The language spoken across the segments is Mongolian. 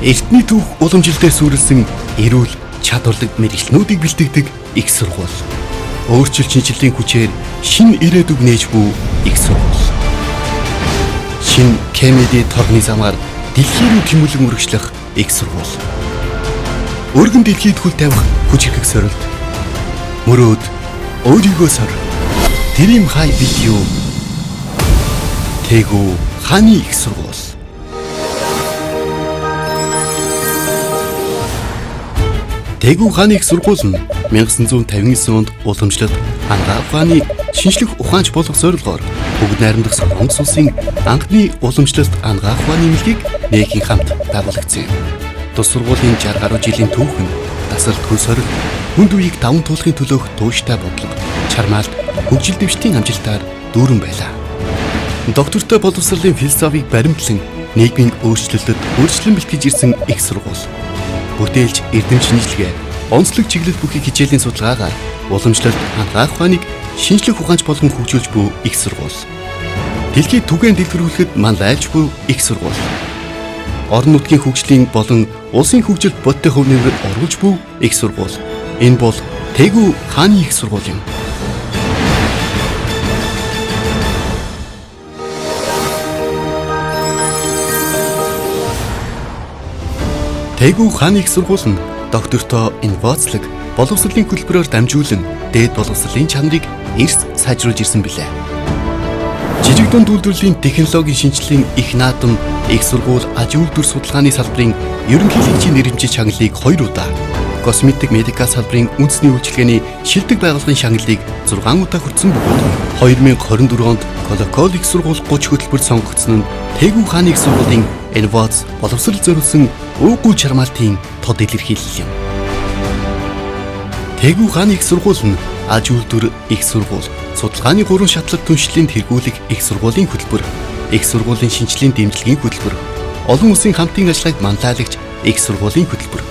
Эртний түүх уламжилтээр суурилсан эрүүл чадварлаг мэргэжлнүүдийг бэлтгэдэг их сургууль. Өөрчлөлт шинэчлэлийн хүчээр шинэ ирээдүг нээж буй их сургууль. Шинэ Кемеди торгоны замаар дэлхий рүү тэмүүлэн үргэлжлэх их сургууль. Өргөн дэлхийд хөл тавих хүч хэрэг сорилт. Мөрөөд өөрийгөө сор. Dream high with you. Тэгүү хааны их сургууль. Тэгүү хааны их сургууль нь 1959 онд уламжлалт Ангаа ухааны шинжлэх ухаанч болох зорилгоор бүгд найрамдах Солонгос улсын анхны уламжлалт Ангаа ухааны эмнэлгийг нээхийн хамт байгуулагдсан юм. Тус сургуулийн 60 гаруй жилийн түүх нь дасгалт хөл сорилт, хүнд үеийг даван туулахын төлөөх тууштай бодлого, чармаалт, хөгжил дэвшилтийн амжилтаар дүүрэн байлаа. Доктортой боловсролын философийг баримтлан нийгмийн өөрчлөлтөд өөрчлөн бэлтгэж ирсэн их сургууль. Бүтээлч эрдэм шинжилгээ, онцлог чиглэл бүхий хичээлийн судалгаагаар уламжлалт ангаах ухааныг шинжлэх ухаанч болгон хөгжүүлж буй их сургууль. Дэлхийд түгээн дэлгэрүүлэхэд манлайлж буй их сургууль. Орон нутгийн хөгжлийн болон улсын хөгжилд бодтой хувь нэмрээ оруулж буй их сургууль. Энэ бол Тэгүү хааны их сургууль юм. Тэгүү хааны их сургууль нь доктортой инновацлог боловсролын хөтөлбөрөөр дамжуулан дээд боловсролын чанарыг эрс сайжруулж ирсэн билээ. Жижиг дунд үйлдвэрлэлийн технологийн шинжлэлийн их наадам их сургууль аж үйлдвэр судалгааны салбарын ерөнхийлөгчийн нэрэмжит шагналыг 2 удаа, косметик медикал салбарын үндэсний үйлчилгээний шилдэг байгууллагын шагналыг 6 удаа хүртсэн бөгөөд 2024 онд Колокол их сургууль 30 хөтөлбөрт сонгогдсон нь Тэгүү хааны их сургуулийн инновац боловсрол зориулсан уугүй чармаалтын тод илэрхийлэл юм. Тэгүү хааны их сургууль нь аж үйлдвэр их сургууль, судалгааны 3 шатлал түншлэлийн тэргүүлэх их сургуулийн хөтөлбөр, их сургуулийн шинжлэлийн дэмжлэгийн хөтөлбөр, олон улсын хамтын ажиллагааг манлайлагч их сургуулийн хөтөлбөр,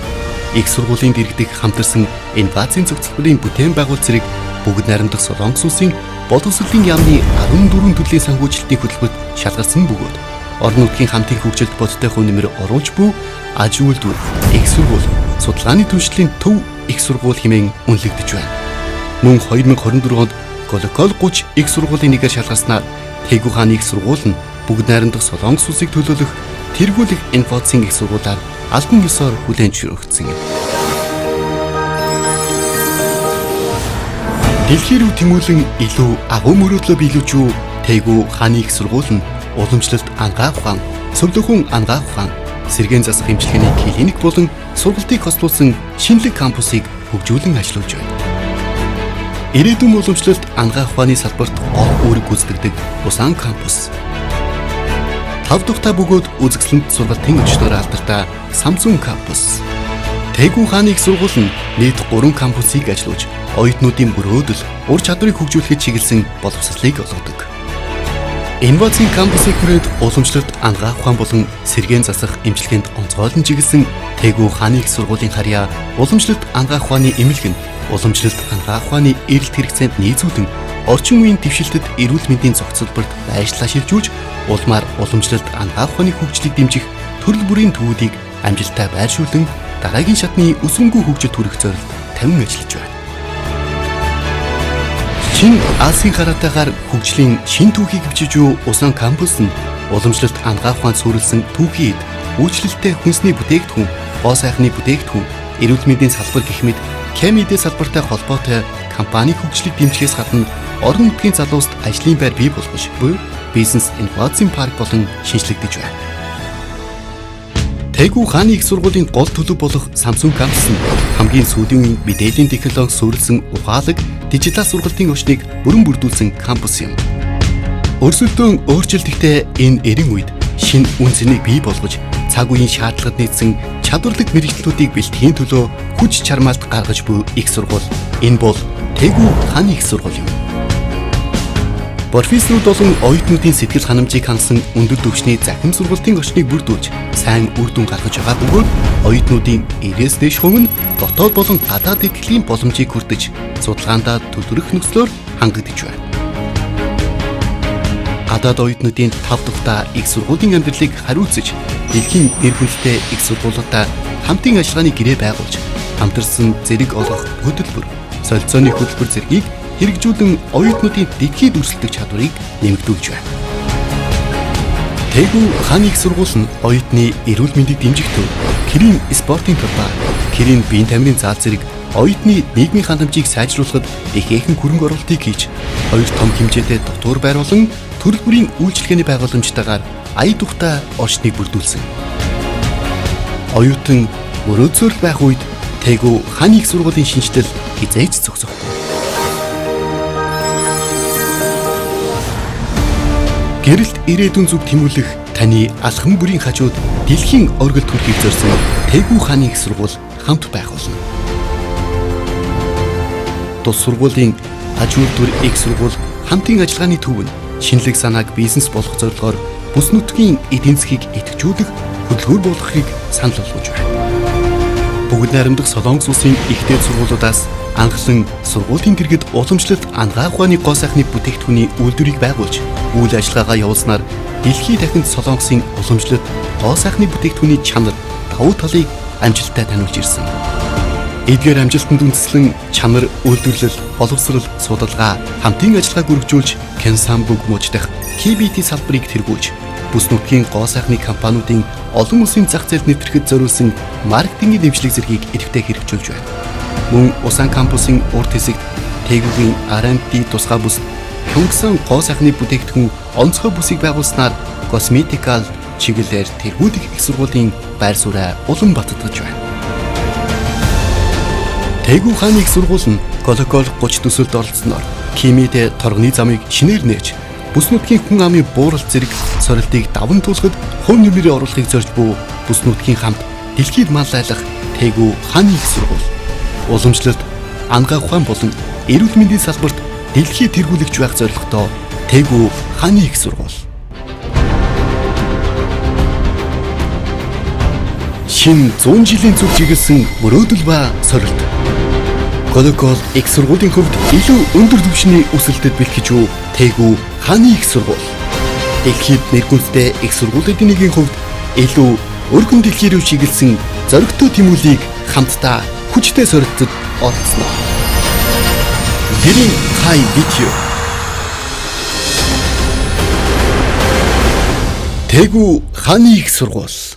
их сургуулийн дэргэдэх хамтарсан инновацийн зохицолборын бүтээн байгуулалт зэрэг бүгд найрамдах Солонгос улсын боловсролын яамны 14 төрлийн санхүүжилтийн хөтөлбөрт шалгарсан бөгөөд орон нутгийн хамтын хөгжилд бодтой хувь нэмэр оруулж буй аж үйлдвэр, их сургууль, судалгааны түншлэлийн төв их сургууль хэмээн үнэлэгдэж байна. Мөн 2024 онд Колокол 30 их сургуулийн нэгээр шалгарснаар Тэгүү хааны их сургууль нь бүгд найрамдах Солонгос улсыг төлөөлөх тэргүүлэх инновацийн их сургуулиар албан ёсоор хүлээн зөвшөөрөгдсөн юм. Дэлхий рүү тэмүүлэн илүү агуу мөрөөдлөө биелүүлж үү Тэгүү хааны их сургууль нь уламжлалт ангаах ухаан, цөвлөхөн ангаах ухаан, сэргээн засах эмчилгээний клиник болон сургалтыг хослуулсан шинэлэг кампусыг хөгжүүлэн ажиллуулж байна. Ирээдүйн уламжлалт ангаах ухааны салбарт гол үүрэг гүйцэтгэдэг Усан кампус. 5 дахь бөгөөд үзэсгэлэнт сургалтын өчнөөр алдартай Самсун кампус. Тэгүү хааны их сургууль нь нийт 3 кампусыг ажиллуулж, оюутнуудын мөрөөдөл, ур чадварыг хөгжүүлэхэд чиглэсэн боловсролыг олгодог. Инновацийн кампусын хүрээнд уламжлалт ангаах ухаан болон сэргээн засах эмчилгээнд онцгойлон чиглэсэн Тэгүү хааны их сургуулийн харьяа уламжлалт ангаах ухааны эмнэлэг нь уламжлалт ангаах ухааны эрэлт хэрэгцээнд нийцүүлэн орчин үеийн дэвшилтэд эрүүл мэндийн зохицолборт байршлаа шилжүүлж улмаар уламжлалт ангаах ухааны хөгжлийг дэмжих төрөл бүрийн төвүүдийг амжилттай байршуулан дараагийн шатны өсвөнгүй хөгжилд хүрэх зорилт тавин ажиллаж байна. Чин Азийн хараатайгаар хөгжлийн шин түүхийг бичиж буй Усан кампус нь уламжлалт ангаах ухаанд суурилсан түүхийн эд, үйлчлэлтэй хүнсний бүтээгдэхүүн, гоо сайхны бүтээгдэхүүн, эрүүл мэндийн салбар гэх мэт КМД салбартай холбоотой компани хөгжлийг дэмжихээс гадна орон нутгийн залууст ажлын байр бий болгож буй бизнес инновацийн парк болон шинжлэгдэж байна. Тэгүү хааны их сургуулийн гол төлөв болох Samsung кампус нь хамгийн сүүлийн үеийн мэдээллийн технологи суурилсан ухаалаг дижитал сургалтын орчныг бүрэн бүрдүүлсэн кампус юм. Өрсөлдөөн өөрчлөлттэй энэ эрен үед шинэ үн цэнийг бий болгож цаг үеийн шаардлагад нийцсэн чадварлаг мэргэжлүүдийг бэлтгэхийн төлөө хүч чармаалт гаргаж буй их сургууль. Энэ бол Тэгүү хааны их сургууль юм. Профессорууд болон оюутнуудын сэтгэл ханамжийг хангасан өндөр түвшний захим сургалтын орчныг бүрдүүлж сайн үр дүн гаргаж байгаа бөгөөд оюутнуудын 90-ээс дээш хувь нь дотоод болон гадаад итгэлийн боломжийг хүртэж судалгаандаа төлөрөх нөхцлөөр хангагдж байна. Гадаад оюутнуудын 5 дахь их сургуулийн амьдралыг хариуцаж, дэлхийн нэр хүндтэй их сургуулиудаа хамтын ажиллагааны гэрээ байгуулж, хамтарсан зэрэг олгох хөтөлбөр, солилцооны хөтөлбөр зэргийг хэрэгжүүлэн оюутнуудын дэлхийд өрсөлдөх чадварыг нэмэгдүүлж байна. Тэгү хааны их сургууль нь оюутны эрүүл мэндийг дэмжих төв, Кирин спортын талбай, Кирин биеийн тамирын заал зэрэг оюутны нийгмийн хандамжийг сайжруулахад ихээхэн хөрөнгө оруулалтыг хийж, хоёр том хэмжээтэй дотуур байр болон төрөл бүрийн үйлчилгээний байгууламжтайгаар ая тухтай орчныг бүрдүүлсэн. Оюутан мөрөөдсөөр байх үед Тэгү хааны их сургуулийн шинэчлэл хизээж зогсохгүй. Гэрэлт ирээдүйн зүг тэмүүлэх таны алхам бүрийн хажууд дэлхийн оргил төрхийг зорьсон Тэгү хааны их сургууль хамт байх болно. Тус сургуулийн аж үйлдвэр их сургууль хамтын ажиллагааны төв нь шинэлэг санааг бизнес болгох зорилгоор бүс нутгийн эдийн засгийг идэвхжүүлэх хөдөлгүүр болгохыг санал болгож байна. Бүгд найрамдах Солонгос улсын их дээд сургуулиудаас анхлан сургуулийн дэргэд уламжлалт анагаах ухааны гоо сайхны бүтээгдэхүүний үйлдвэрийг байгуулж үйл ажиллагаагаа явуулснаар дэлхий дахинд Солонгосын уламжлалт гоо сайхны бүтээгдэхүүний чанар давуу талыг амжилттай таниулж ирсэн. Эдгээр амжилтанд үндэслэн чанар, үйлдвэрлэл, боловсрол, судалгаа, хамтын ажиллагааг үргэлжлүүлж Кенсамбуг мужи дахь KBT салбарыг тэргүүлж бүс нутгийн гоо сайхны компаниудын олон улсын зах зээлд нэвтрэхэд зориулсан маркетингийн дэмжлэг зэргийг идэвхтэй хэрэгжүүлж байна. Мөн Усан кампусын урд хэсэгт Тэгүгийн R&D тусгай бүс Кюнгсан гоо сайхны бүтээгдэхүүн онцгой бүсийг байгуулснаар косметикал чиглэлээр тэргүүлэх их сургуулийн байр сууриа улам баттгаж байна. Тэгү хааны их сургууль нь Колокол 30 төсөлд оролцсноор химид торгоны замыг шинээр нээж бүс нутгийн хүн амын бууралт зэрэг сорилтыг даван туулахад хувь нэмрээ оруулахыг зорж буй бүс нутгийн хамт дэлхийд мал айлах Тэгү хааны их сургууль уламжлалт анагаах ухаан болон эрүүл мэндийн салбарт дэлхийд тэргүүлэгч байх зорилготой Тэгү хааны их сургууль. Шинэ 100 жилийн зүг чиглэсэн мөрөөдөл ба сорилт. Колокол их сургуулийн хувьд илүү өндөр түвшний өсөлтөд бэлтгэж буй Тэгү хааны их сургууль. Дэлхийд нэр хүндтэй их сургуулиудын нэгэн хувьд илүү өргөн дэлхий рүү чиглэсэн зоригтой тэмүүллийг хамтдаа хүчтэй сорилтод оролцсноо. Гэрийн хай видео. Тэгү хааны их сургууль.